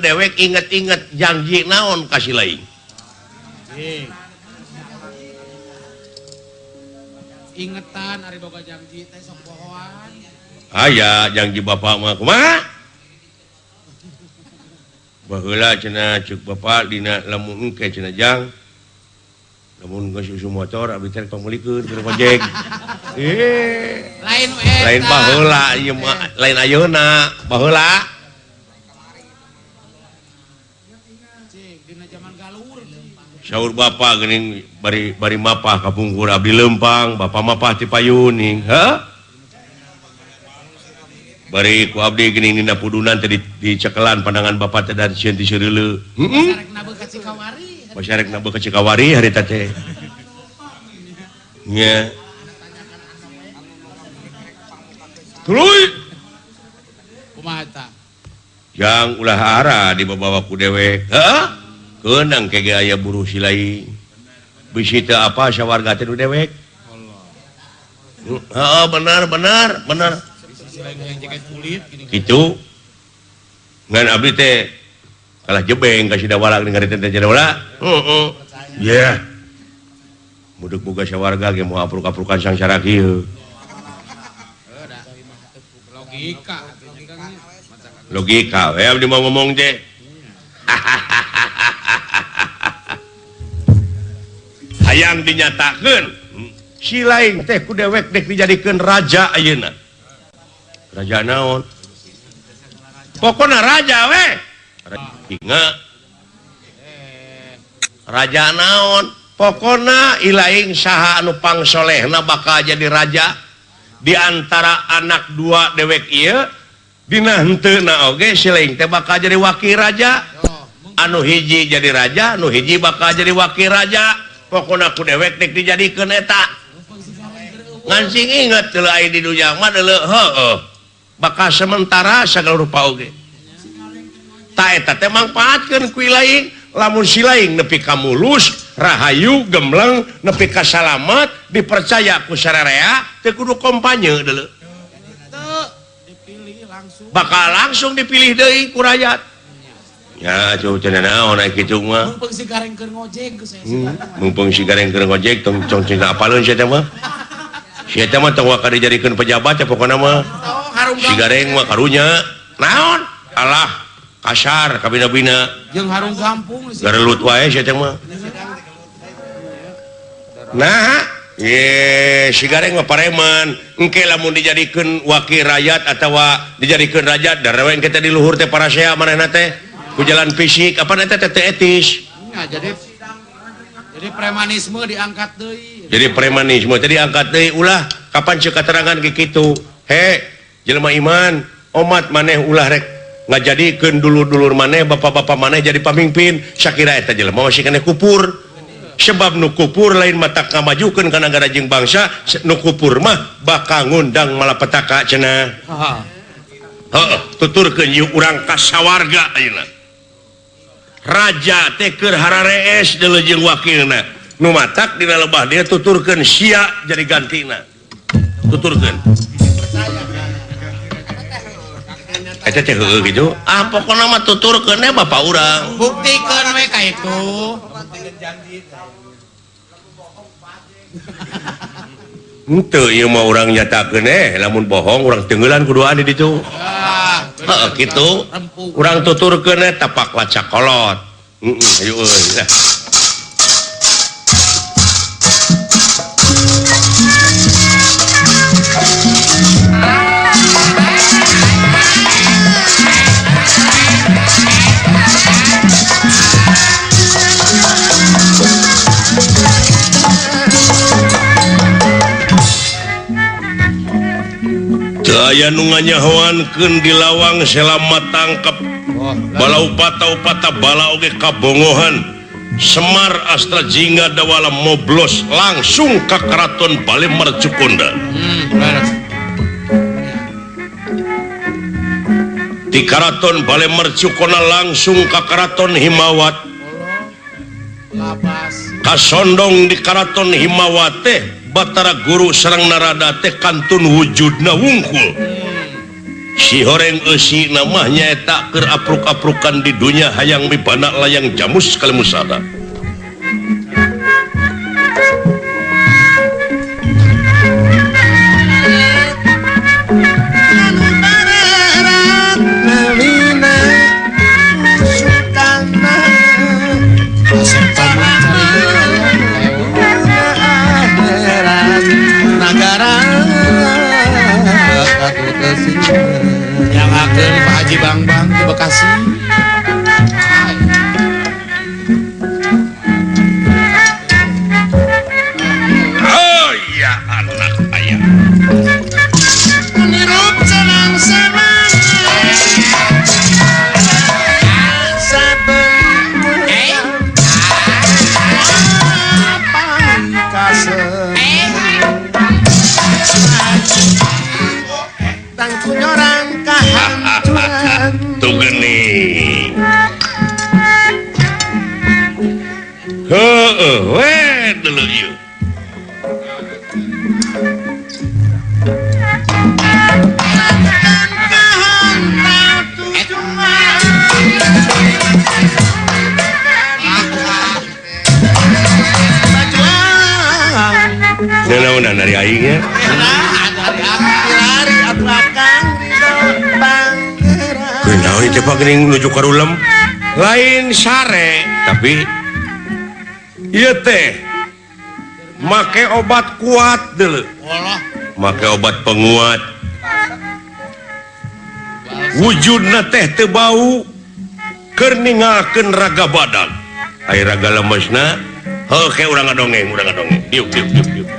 dewek inget-inget janji naon ka si lain. Ingetan ari boga janji teh sok pohoan. Aya janji bapak mah kumaha? Baheula cenah ceuk bapak dina lamun engke cenah jang. Lamun geus susu motor abdi teh pangmeulikeun keur ojek. Lain eta. Lain baheula ieu mah, lain ayeuna, baheula. Cik dina jaman galur. Saur bapak geuning bari mapah ka pungkur abdi leumpang, bapak mapah ti payuning, heuh? Bari ku abdi geuning dina pudunan teh dicekelan pandangan bapak teh dari sieun ti seureuleu. Heeh. Sarek nabeuk ka Cikawari. Masyarakat nabeuk ka Cikawari harita teh. Nya. Tuluy. Kumaha eta? Jang ulah ara dibawa ku dewek. Heuh? Keunang ke ge aya buruh si lain. Bisi teu apa sawarga teh nu dewek. Heeh, benar benar benar. Kitu. Ngan abdi teh kalah jebeng ka Sidawala geuning ngariten teh Sidawala. Heeh. Yeah. Muduk boga sawarga ge moal apruk-aprukan sangsara kieu. Logika. Logika we abdi mau ngomong teh. Hayang dinyatakeun si lain teh ku dewek dek dijadikeun raja ayeuna. Raja naon? Pokona raja we. Ingat raja naon? Pokona ilaing saha anu pangsolehna bakal jadi raja di antara anak dua dewek ieu dina henteuna oge si laing teh bakal jadi wakil raja. Anu hiji jadi raja, anu hiji bakal jadi wakil raja. Pokona ku dewek dek dijadikeun eta. Ngan sing inget deuleu aya di dunya mah deuleu heueuh. Bakal sementara sagala rupa oge. Ta eta teh mangpaatkeun ku ilaing, lamun si laing nepi ka mulus, rahayu, gemleng, nepi ka salamet, dipercaya ku sararea, teu kudu kampanye deuleu. Bakal langsung dipilih deui ku rakyat. Ya, cuh cenah naon aya kitu mah. Mumpung si gareng keur ngojek geus aya. Mumpung si gareng keur ngojek tong cong cenah apaleun sia teh mah. Sia teh mah tong waka dijadikeun pejabat ya pokona mah. Si gareng mah karunya. Naon? Alah, kasar kabina-bina. Jeung harung kampung garelut wae sia teh mah. Nah, ye si gareng mah pareman. Engke lamun dijadikeun wakil rakyat atawa dijadikeun raja darewe engke teh di luhur teh parasea manehna teh. Ku jalan fisik apa eta teh etis. Ya, jadi premanisme diangkat deui. Jadi premanisme teh diangkat deui ulah kapan ceuk katerangan ge kitu. He, jelema iman, omat maneh ulah rek ngajadikeun dulur-dulur maneh, bapak-bapak maneh jadi pamimpin, sakira eta jelema masih keneh kupur. Sebab nu kupur lain mata kamajukeun ka nagara jeung bangsa, nu kupur mah bakal ngundang malapetaka cenah. Heeh, tuturkeun ieu urang ka sawarga ayeuna. Raja teh keur hararees deuleu jeung wakilna. Nu matak dina lebah dia tuturkeun sia jadi gantina. Tuturkeun. Eta teh heueuh kitu. Ah pokona mah tuturkeun we bapa urang. Buktikeun we ka itu. Henteu ieu mah urang nyatakeun lamun bohong urang tenggelan kuduan di ditu. Heeh kitu. Urang tuturkeun tapak lacak kolot. Heeh, ayo euy. Aya nu nganyahoankeun di lawang selama tangkep bala upata-upata bala oge kabongohan Semar Astra Jingga Dawala moblos langsung ka Keraton Bale Mercukonda. Di Keraton Bale Mercukonda langsung ka Keraton Himawat. Kasondong di Keraton Himawat teh Batara Guru sareng Narada teh kantun wujudna wungkul. Si horeng eusi namah nyaeta keur apruk-aprukan di dunya hayang mibana layang jamus kalemusada. Yang akan Pak Haji Bang-Bang di Bekasi. Oh iya anak ayah. Nirup senang-senang. Tuh geuning. Heueuh we deuleu ieu. Naonan dari aing nya. Kunaon teh Pak geuning nuju ka rulem? Lain sare, tapi ieu teh make obat kuat deuleu. Make obat penguat. Wujudna teh teu bau keur ningalkeun raga badan. Ai raga lemesna, heuh ke urang ngadongeng, urang ngadongeng. Diuk diuk diuk diuk.